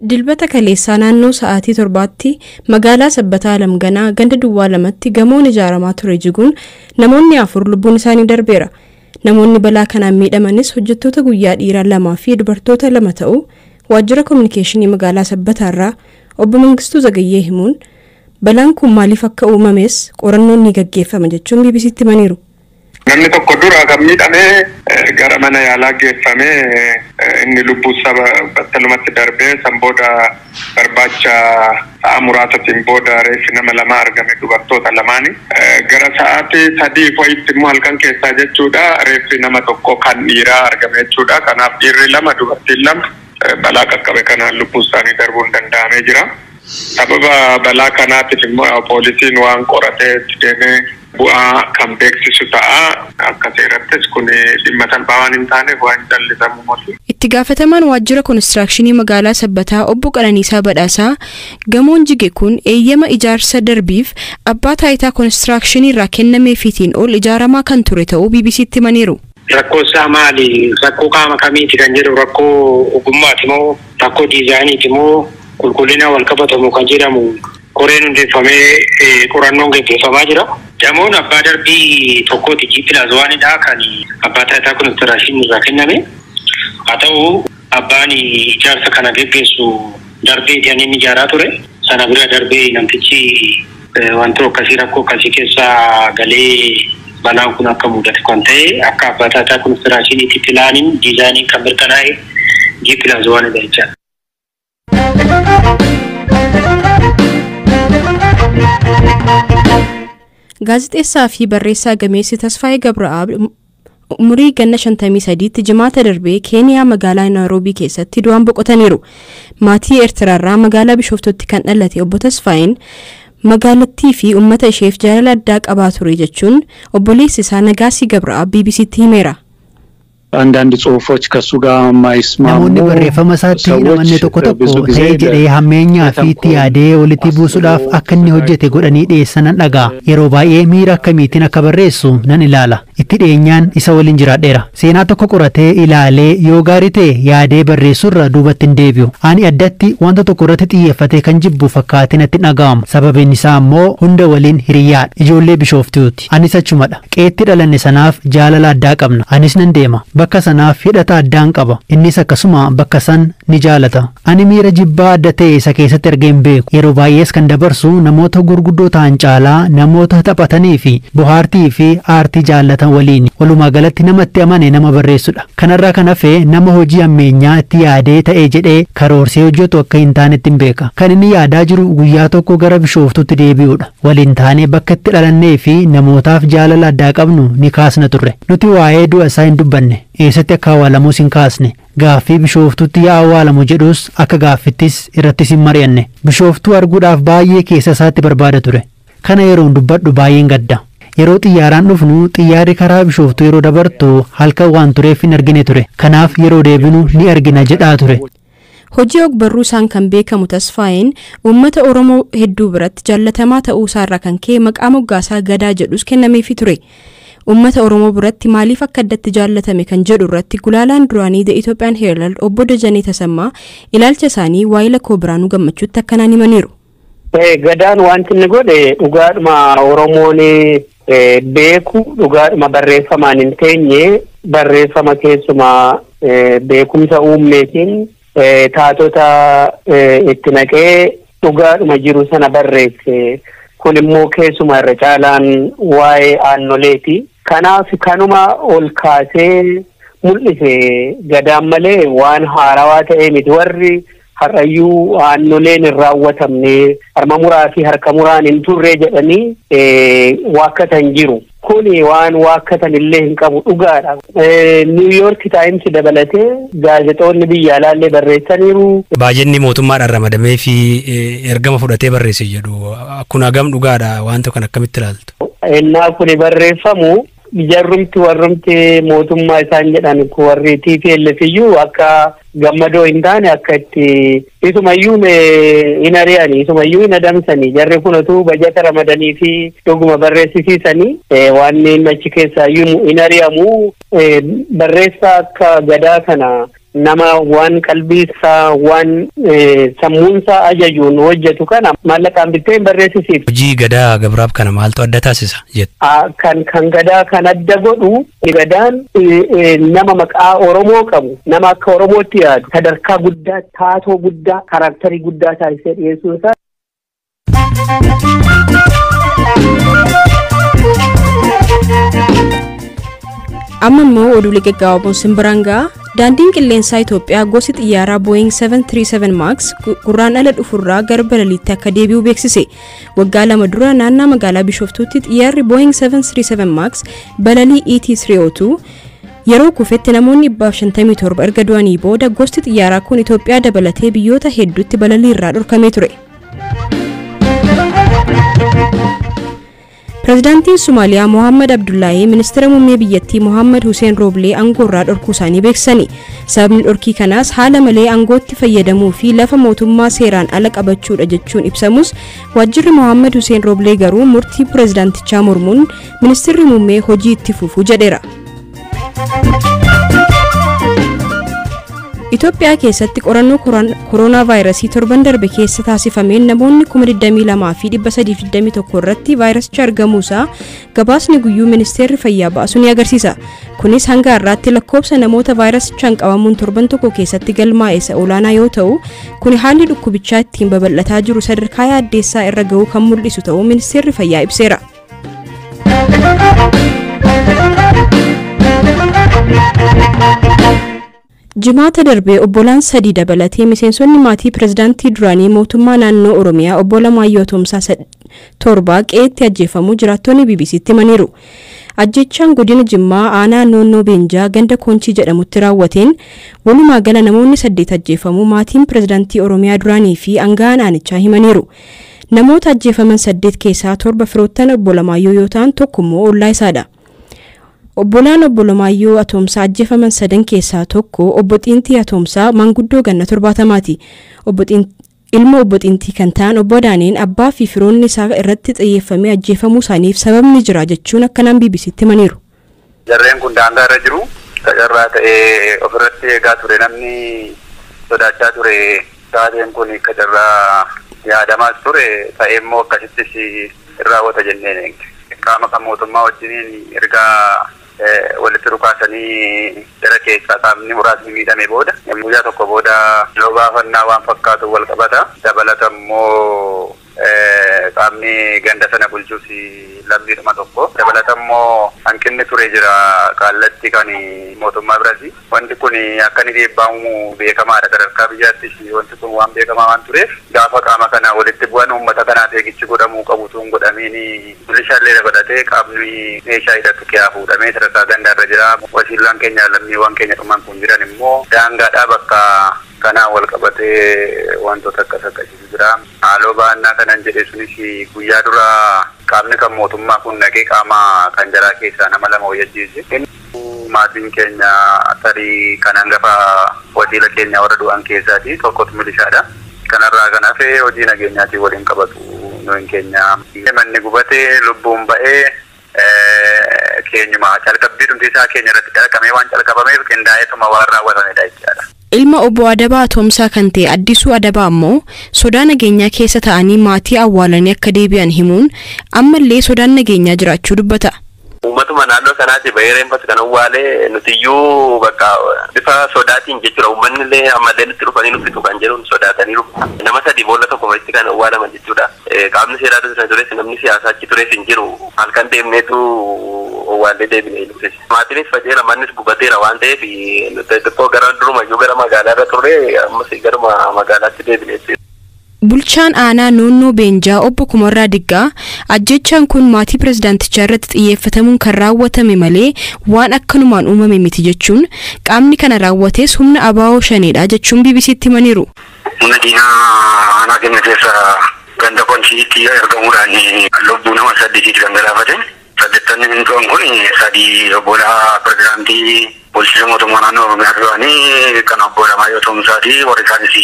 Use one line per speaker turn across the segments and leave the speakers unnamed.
Dilbata kaleessaa naannoo sa'aatii 7tti magaalaa Sabbataa Alamganaa ganda Duwwaa 2tti gamoon ijaaramaa ture jiguun namoonni 4 lubbuun isaanii darbeera. Namoonni balaa kanaan miidhamanis hojjettoota guyyaa dhiiraa 2 fi dubartoota 2 ta'uu waajjira kominikeeshinii magaalaa Sabbataarraa obbo Mangistuu Zagayyee himuun, balaan kun maaliif akka uumames qorannoon ni gaggeeffama jechuun BBCtti himaniiru.
Namni tokko dura kan miidhame gara mana yaalaa geeffamee, inni lubbuu saba battalumatti darbee, san booda barbaacha sa'a muraasatiin booda reeffi nama lama argame, dubartoota lamaani. Gara sa'aatii 3 wayitti immoo halkan keessaa jechuudha, reeffi nama tokko kan dhiiraa argame jechuudha. Kanaaf dhiirri 2, dubartiin 2 balaa qaqqabe kanaan lubbuu isaanii darbuun danda'amee jira. Sababa balaa kanaatiif immoo poolisiin waan qoratee itti deemee bu'aa kan beeksisu ta'a. Akka seerattis kun dhimma salphaa waan hin taaneef waan callisamu miti.
Itti gaafatamaan waajjira konistiraakshinii magaalaa Sabbataa obbo Qananiisaa Badhaasaa, gamoon jige kun eeyyama ijaarsa darbiif abbaa taayitaa konistiraakshinii irraa kennameefiitiin ol ijaaramaa kan ture ta'uu BBCtti himaniiru.
Rakkoo isaa maali? Rakkoo qaama kamiiti kan jedhu, rakkoo ogummaati moo, rakkoo diizaayiniiti moo, qulqullina wal qabatamu kan jedhamu koreen hundeeffamee qorannoon gaggeeffamaa jira. Gamoon abbaa darbii tokkooti, G plus onedha kan abbaa taayitaa konistiraakshinii irraa kenname. Haa ta'u, abbaan ijaarsa kana geggeessu darbee kan inni ijaaraa ture. Sana bira darbee namtichi wantoota akkasii rakkoo akkasii keessa galee balaan kun akka mudate kan ta'e, akka abbaa taayitaa konistiraakshiiniitti pilaaniin diizaayiniin kan mirkanaa'e G plus onedha jechaadha.
Gaazexeessaa fi barreessaa gameessi Tasfaayee Gabra'aab umurii ganna 53tti Jimaata darbee Keeniyaa magaalaa Naayiroobii keessatti du'aan boqotaniiru. Maatii Eertiraarraa magaalaa Bishooftutti kan dhalate obbo Tasfaayeen magaalattii fi uummata isheef jaalala addaa qabaa ture jechuun obboleessi isaa Nagaasii Gabra'aab BBCtti himeera.
አንዳንድ ጽሁፎች ከሱ ጋር የማይስማሙ
Namoonni barreeffama isaatti hin amanne tokko tokko ta'ee jedhee hammeenyaa fi itti yaadee walitti buusuudhaaf akka inni hojjete godhanii dhiyeessan nan dhaga'a. Yeroo baay'ee miira akkamiitiin akka barreessu nan ilaala. Itti dhiyeenyaan isa waliin jiraadheera. Seenaa tokko qoratee ilaalee yoo gaarii ta'e yaadee barreessurra duubatti hin deebi'u. Ani addatti wanta tokko irratti xiyyeeffatee kan jibbu fakkaatee natti dhaga'amu. Sababiin isaa immoo hunda waliin hiriyyaadha. Ijoollee Bishooftuuti. Anis achumadha. Qeetti dhalanne sanaaf jaalala addaa qabna. Anis nan deema. Bakka sanaaf hidhata addaan qaba. Innis akkasuma bakka san ni jaalata. Ani miira jibbaa adda ta'e isa keessatti argee hin beeku. Yeroo baay'ees kan dabarsu namoota gurguddoo ta'an caalaa namoota taphatanii fi bohaartii fi aartii jaallatan waliin. Walumaa galatti namatti amane nama barreessudha. Kanarraa kan hafe nama hojii ammeenyaa itti yaadee ta'e jedhee karoorsee hojjetu akka hin taanetti hin beeka. Kan inni yaadaa jiru guyyaa tokko gara Bishooftutti deebi'uudha. Waliin taanee bakka itti dhalannee fi namootaaf jaalala addaa qabnu ni kaasna turre. Nuti waa'ee du'a isaa hin dubbanne. Eessatti akka awwaalamus hin kaasne. Gaaffii Bishooftutti yaa awwaalamu jedhus akka gaaffittis irrattis hin mari'anne. Bishooftuu arguudhaaf baay'ee keessa isaatti barbaada ture. Kana yeroon dubbadhu baay'een gadda. Yeroo xiyyaaraan dhufnu xiyyaarri karaa Bishooftuu yeroo dabartu halkan waan tureef hin argine ture. Kanaaf yeroo deebinu ni argina jedhaa ture.
Hojii ogbarruu isaan kan beekamu Tasfaayeen uummata Oromoo hedduu biratti jaallatamaa ta'uu isaarraa kan ka'e maqaa moggaasaa Gadaa jedhus kennameefii ture. Uummata Oromoo biratti maaliif akka addatti jaallatame kan jedhu irratti gulaalaan duraanii The Ethiopian Herald obbo Dajanee Tasammaa ilaalcha isaanii waa'ee koo Biraanuu Gammachuutti akkanaan himaniiru.
Gadaan wanti inni godhe dhugaadhuma Oromoon beeku, dhugaadhuma barreeffamaan hin teenye, barreeffama keessumaa beekumsa uummeetiin taatota itti naqee dhugaadhuma jiru sana barreesse. Kun immoo keessumaa irra caalaan waa'ee aannoleeti. Kanaaf kanuma ol kaasee mul'ise Gadaan malee waan haarawaa ta'ee miti. Warri har'ayyuu aannoleen hin raawwatamne, harma muraa fi harka muraan hin turre jedhanii waakkatan jiru. Kuni waan waakkatan illee hin qabu, dhugaadha. New York Times dabalatee gaazexoonni biyya alaallee barreessaniiru.
Baay'inni mootummaadhaan ramadamee fi ergama fudhatee barreesse jedhu, kun hagam dhugaadha? Wanta kan akkamitti ilaaltu?
Ennaa kuni barreeffamu jarrumti warrumti mootummaa isaan jedhan warri TPLF iyyuu akka gammadoo hin taane, akka itti isumayyuu hin ari'anii, isumayyuu hin adamsanii, jarri kun otuu bajata ramadanii fi dhuguma barreessisiisanii waan inni achi keessaa iyyuu hin ari'amu. Barreessaa akka Gadaa kana Nama waan qalbii isaa, waan sammuun isaa ajajuun hojjetu kana maallaqaan bittee hin barreessisiif.
Hojii Gadaa Gabraab kana maaltu adda taasisa jettu?
Kan Gadaa kan adda godhu, Gadaan nama maqaa Oromoo qabu, nama akka Oromootti yaadu, sadarkaa guddaa, taatoo guddaa, karakterii guddaa taasisee dhiyeessuu isaa.
Amma immoo oduulee gaggabaaboon simbiraan ga'a. Daandiin qilleensaa Itoophiyaa gosi xiyyaaraa Boeing 737 Max gurraan ala dhufurraa gara balaliitti akka deebi'u beeksise. Waggaa 2 dura naannaa magaalaa Bishooftuutti xiyyaarri Boeing 737 Max balalii ET302 yeroo kufetti namoonni 157 erga du'anii booda gosti xiyyaaraa kun Itoophiyaa dabalatee biyyoota hedduutti balalii irraa dhorkamee ture. Pireezidaantiin Somaaliyaa Mohammad Abdullaahii ministeera muummee biyyattii Mohammad Hussein Rooblee aangoo irraa dhorkuu isaanii beeksisani. Sababni dhorkii kanaas haala malee aangootti fayyadamuu fi lafa mootummaa seeraan ala qabachuudha jechuun ibsamus, waajjirri Mohammad Hussein Rooblee garuu murtii pireezidaantichaa mormuun ministeerri muummee hojii itti fufuu jedheera. Itoophiyaa keessatti qorannoo kooroonaa vaayirasii torban darbe keessa taasifameen namoonni 22,321 irratti vaayirasicha argamuusaa gabaasni guyyuu ministeerri fayyaa baasu ni agarsiisa. Kunis hanga har'aatti lakkoofsa namoota vaayirasichaan qabamuun torban tokko keessatti galmaa'e isa olaanaa yoo ta'u, kun haalli dhukkubichaa ittiin babal'ataa jiru sadarkaa yaaddeessaa irra ga'uu kan mul'isu ta'uu ministeerri fayyaa ibseera. Jimaata darbee obbolaan sadii dabalatee miseensonni maatii pireezidaantii duraanii mootummaa naannoo Oromiyaa obbo Lamaayyoo Atoomsaa 7 qe'eetti ajjeefamuu jiraattonni BBCtti himaniiru. Ajjechaan godina Jimmaa aanaa Noonnoo Beenjaa ganda Koonchii jedhamutti raawwateen walumaa gala namoonni 8 ajjeefamuu maatiin pireezidaantii Oromiyaa duraanii fi aanga'aan aanichaa himaniiru. Namoota ajjeefaman 8 keessaa 7 firoottan obbo Lamaayyoo yoo ta'an, tokko immoo ollaa isaadha. Obbolaan obbo Lamaayyoo Atoomsaa ajjeefaman sadan keessaa tokko obbo Xiintii Atoomsaa maanguddoo ganna 70ti. Ilma obbo Xiintii kan ta'an obbo Daaneen abbaa fi firoonni isaa irratti xiyyeeffamee ajjeefamuu isaaniif sababni jira jechuun akkanaan BBCtti himaniiru.
Jarreen kun daangaa irra jiru. Carraa ta'ee ofirratti eegaa ture, namni sodaachaa ture. Taateen kun akka carraa yaadamaas ture ta'ee immoo akkasittis raawwata jenneen. Qaama kan mootummaa wajjiniin ergaa walitti dhukaasanii gara keessaa qaamni muraasni miidhame booda guyyaa tokko booda yeroo baafannaa waan fakkaatu wal qabata. Dabalata immoo qaamni ganda sana bulchus lammiidhuma tokko. Dabalata immoo hanqinni ture jira kaallatti kan mootummaa birasi. Wanti kun akka inni dhiibbaa uumu beekamaadha, sadarkaa biyyaattis wanti kun waan beekamaa waan tureef, gaafa qaama kana walitti bu'an uummata kanaaf eegichi godhamuu qabu tun godhamiin milishaallee dabalatee qaamni meeshaa hidhatu kiyaa fuudhamee sadarkaa gandaarra jira. Wasiilaan keenya lammiiwwan keenya dhumaan kun jiran immoo daangaadhaa bakka kanaan wal qabatee wantoota akkas akkasiitu jira. Haaloo ba'annaa kanan jedhe sunis guyyaa dura qaamni kan mootummaa kun dhaqee qaama kan jaraa keessaa nama lama hojjechiise. Maatiin keenya tarii kan hangafa wasiila keenya warra du'an keessaati tokkotu milishaadha. Kanarraa kan hafe hojii nageenyaatiin waliin qabatu nuyin keenya. Manni gubatee lubbuun ba'ee keenyuma calqabbii dhumti isaa keenya irratti calqabee waan calqabameef qindaa'eetuma waan raawwatamedha jechaadha.
Ilma obbo Adabaa Atoomsaa kan ta'e Addisuu Adabaa ammoo sodaa nageenyaa keessa ta'anii maatii awwaalanii akka deebi'an himuun ammallee sodaan nageenyaa jiraachuu dubbata.
Uummatuma naannoo sanaati bahee reenfas kan awwaalee, nutiyyuu bakka bifa sodaatiin jechuudha. Uummanni illee ammallee nutti dhufanii nu fixu kan jedhuun sodaatanii, nama 3 boolla tokko keessatti kan awwaalaman jechuudha. Qaamni seeraa sana tures, namni siyaasaa achi tures hin jiru. Halkan deemneetu owwaallee deebinee nutis. Maatiinis faceera, mannis gubateera waan ta'eef xixiqqoo gara durumayyuu gara magaalaa irra turre, ammas garuma magaalaatti deebinee.
Bulchaan aanaa Noonnoo Beenjaa obbo Kumarraa Diggaa ajjechaan kun maatii pirezidaantichaa irratti xiyyeeffatamuun kan raawwatame malee waan akkanumaan uumame miti jechuun, qaamni kana raawwates humna ABO shaneedha jechuun BBCtti himaniiru.
Humna diinaa aanaa keenya keessa ganda Konchiitti argamuudhaan lubbuu nama 8 kan galaafate. Saddeettanni du'an kun 3 obbolaa pirezidaantii bulchiinsa mootummaa naannoo Oromiyaa duraanii kan obbo Lamaayyoo Atoomsaati, warri isaanis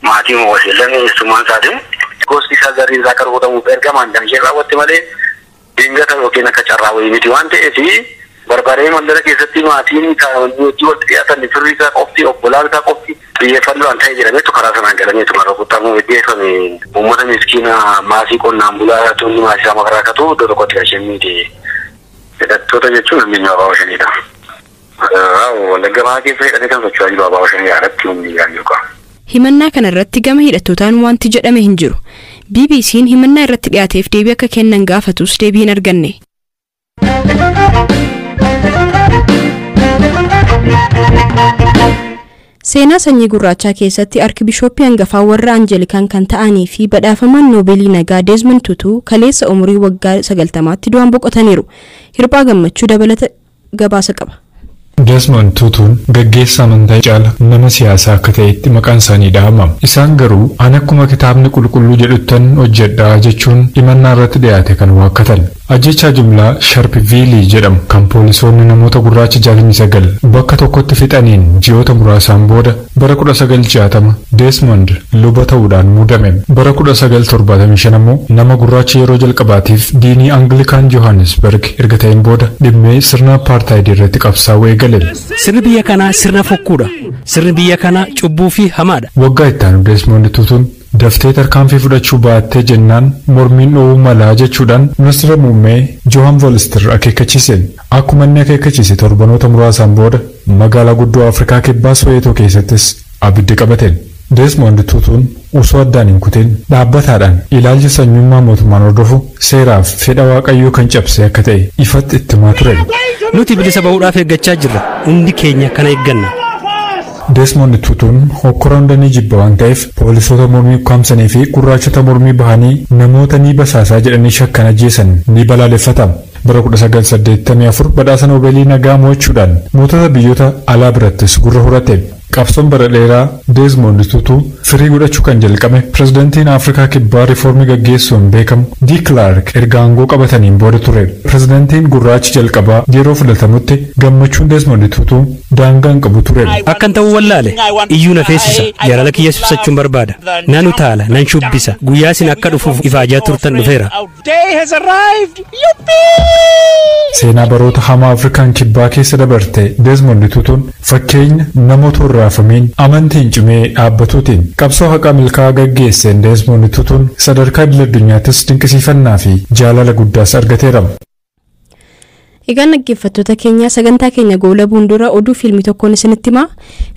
maatii wasiilan eessummaan isaati. Gosti isaa garri isaa akka rukutamuuf ergamaan kan isheen raawwatte malee dingata yookiin akka carraa wayii miti waan ta'eef.
Barbaadee mandara keessatti maatiin hojii walitti dhiyaatan firri isaa qofti obbolaan isaa qofti xiyyeeffannoodhaan ta'ee jedhameetu karaa sanaan galameetu kan rukutamuu gaggeeffame. Uummata miskiina maasii qonnaan bulaa tuunni maasii isaa makaraakatu iddoo tokkotti kan isheen miite. Hidhattoota jechuun humni ABO Shaneedha. Wallagga Bahaa keessa hidhatee kan socho'aa jiru ABO Shanee irratti humni jiran qaba.
Himannaa kana irratti gama hidhattootaan wanti jedhame hin jiru. BBC'n himannaa irratti dhiyaateef deebii akka kennan gaafatus deebii hin arganne. Seenaa sanyii gurraachaa keessatti arkibishooppii hangafaa warra Anjelikaan kan ta'anii fi badhaafamaan Noobeelii nagaa Desmond Tutu kaleessa umurii waggaa 90tti du'an boqotaniiru. Hirphaa Gammachuu dabalata gabaasa qaba.
Desmond Tutuun gaggeessaa amantaa caala nama siyaasaa akka ta'etti maqaan isaanii dhahamama. Isaan garuu an akkuma kitaabni qulqulluu jedhuttan hojjedhaa jechuun himannaa irratti dhiyaate kan waakkatan. Ajjechaa jumlaa Sharpviilii jedhamu kan poolisoonni namoota gurraacha 69 bakka tokkotti fixaniin ji'oota muraasaan booda bara 1960 Desmond luba ta'uudhaan muudame. Bara 1975 ammoo nama gurraacha yeroo jalqabaatiif diinii Anglikaan Johannesburg erga ta'een booda dhimmee sirna apartaayidii irratti qabsaa'uu eegale.
Sirni biyya kanaa sirna fokkuudha. Sirni biyya kanaa cubbuu fi hamaadha.
Waggaa itti aanu Desmond Tutuun daftee tarkaanfii fudhachuu baattee jennaan mormiin dhoowuu malaa jechuudhaan ministeera muummee Johan Voolster akeekkachiise. Akkuma inni akeekkachiise torbanoota muraasaan booda magaalaa guddoo Afrikaa kibbaa Soweetoo keessattis abiddi qabate. Desmond Tutuun osoo addaan hin kutin dhaabbataadhaan ilaalcha sanyummaa mootummaan hordofu seeraaf fedha waaqayyoo kan cabse akka ta'e ifatti itti himaa ture.
Nuti bilisa bahuudhaaf eeggachaa jirra. Hundi keenya kana eegganna.
Desmond Tutuun hokkora hunda ni jibba waan ta'eef poolisoota mormii ukkaamsanii fi gurraachota mormii bahanii namoota ni basaasaa jedhanii shakkan ajjeesan ni balaaleffata. Bara 1984 badhaasa Noobeelii nagaa mo'achuudhaan mootota biyyoota alaa birattis gurra horate. Qabsoon bara dheeraa Desmond Tutu firii godhachuu kan jalqabe pirezidantiin Afrikaa kibbaa riiformii gaggeessuun beekamu D. Clark erga aangoo qabataniin booda ture. Pirezidantiin gurraachi jalqabaa yeroo filatamutti gammachuun Desmond Tutu daangaa hin qabu ture.
Akkan ta'uu wallaale iyyuu na feesisa jaalala kiyya ibsachuun barbaada. Nan utaala nan shubbisa guyyaa isin akka dhufuuf ifaajaa turtan dhufeera.
Seenaa baroota hamaa Afrikaan kibbaa keessa dabarte Desmond Tutuun fakkeenya namoota raafamuun amantiin cimee dhaabbatuutiin qabsoo haqaa milkaa'aa gaggeesseen Desmond Tutuun sadarkaa idil addunyaattis dinqisiifannaa fi jaalala guddaas argateera.
Egaan dhaggeeffattoota keenya sagantaa keenya goolabuun dura oduu fiilmii tokkoon isinitti himaa.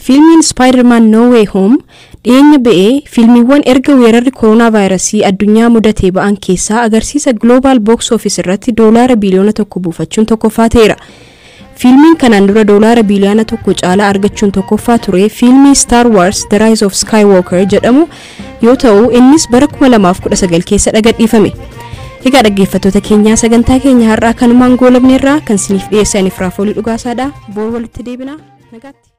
Fiilmiin Spider-Man No Way Home dhiyeenya ba'ee fiilmiiwwan erga weerarri koronaa vaayirasii addunyaa mudatee ba'an keessaa agarsiisa Global Box Office irratti $1 biliyoona buufachuun tokkoffaa ta'eera. Fiilmiin kanaan dura $1 biliyoona caalaa argachuun tokkoffaa ture fiilmii Star Wars The Rise of Skywalker jedhamu yoo ta'u innis bara 2019 keessa gadhiifame. Egaa dhaggeeffattoota keenyaa sagantaa keenya har'aa kanumaan goolabneerraa kan isiniif dhiyeessan Firaafoolii Dhugaasaadha. Boor walitti deebina. Nagaatti.